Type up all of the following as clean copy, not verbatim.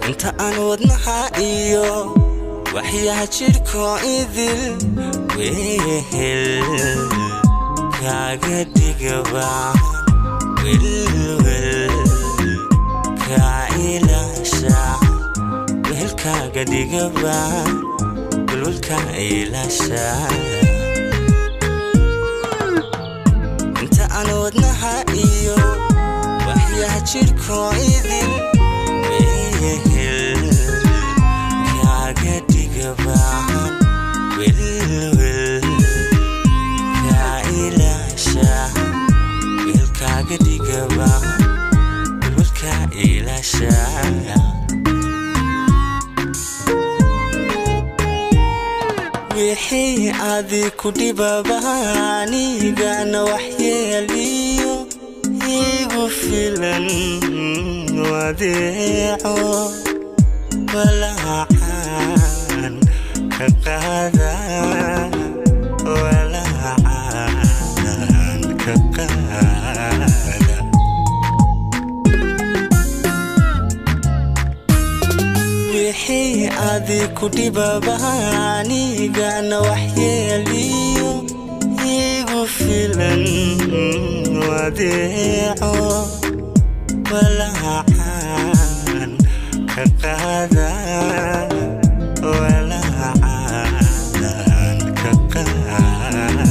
Inta aan wadnaha iyo waxyaha jidhkoo idil wehel kaaga dhigaba, welwel kaa ilaasha, wehel kaaga dhigaba, welwelkaa ilaasha. Inta aan wadnaha iyo waxyaha jidhkoo idil wehel kaaga dhigabaan, welwel kaa ilaasha, wehel kaaga dhigabaan, welwelkaa ilaasha. Wixii adi ku dhibaba anigana waxyeeliyo igu filan wadeeco, walaacan ka qaada, walaacan ka qaada. Wixii adi ku dhibaba anigana waxyeeliyo igu filan wadeeco, walaacan ka qaada, walaacan ka qaada.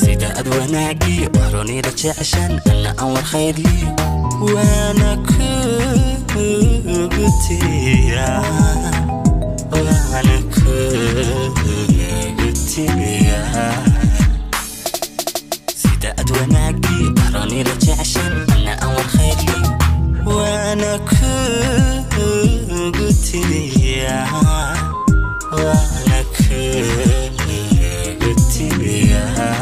Sida aad wanaagiyo waxroonida jeceshan ana aan war khayrliyo waana kugu tiyaa, waana kugu tiyaa. Sida aad wanaagiyo waxroonida jeceshan ana aan war khayrliyo waana kugu tiyaa, waana kugu tiyaa.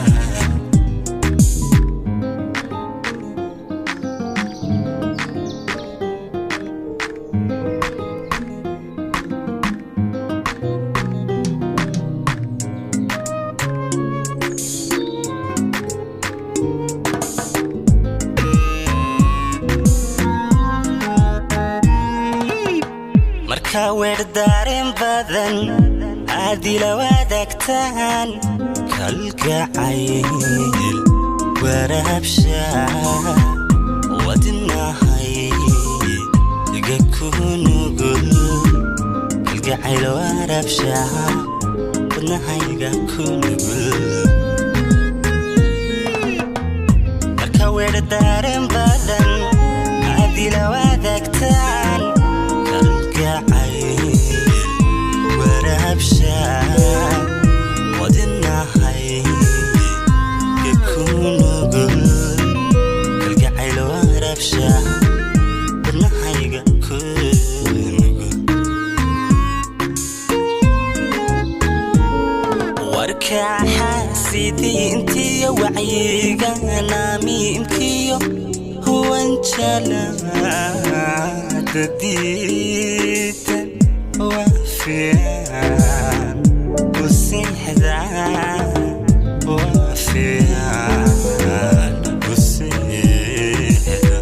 Markaa weerdaareen badan aad ila wadaagtaan kalgacayl waraabsha wadnahay iga ku nugul, kalgacayl waraabsha wadnahayga ku nugul. Marka weerdaareen badan aad ila wadaagtaan kalgacayl waraabsha wadnahayga ku nugul, kalgacayl waraabsha wadnahayga ku nugul. Warka xaasidiintiyo wacyiga naamiimkiyo huwanjalada diidan waa fiican u seexda, waa fiican u seexda.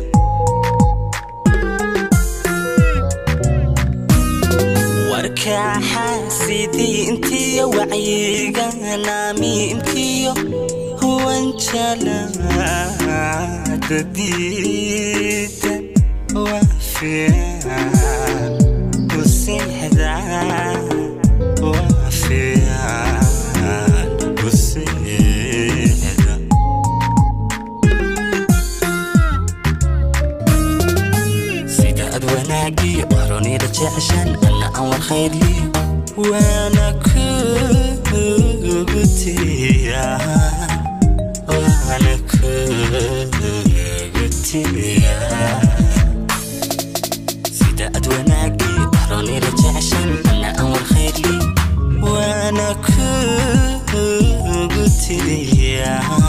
Warka xaasidiintiyo wacyiga naamiimkiyo huwanjalada diidan waa fiican u seexda, waa fiican u seexda. Sida aad wanaagiyo waxroonida jeceshan ana aan war khayrliyo waana kugu tiyaa, waana kugu tiyaa. Sida aad wanaagiyo waxroonida jeceshan ana aan war Waana kugu tiriyaa.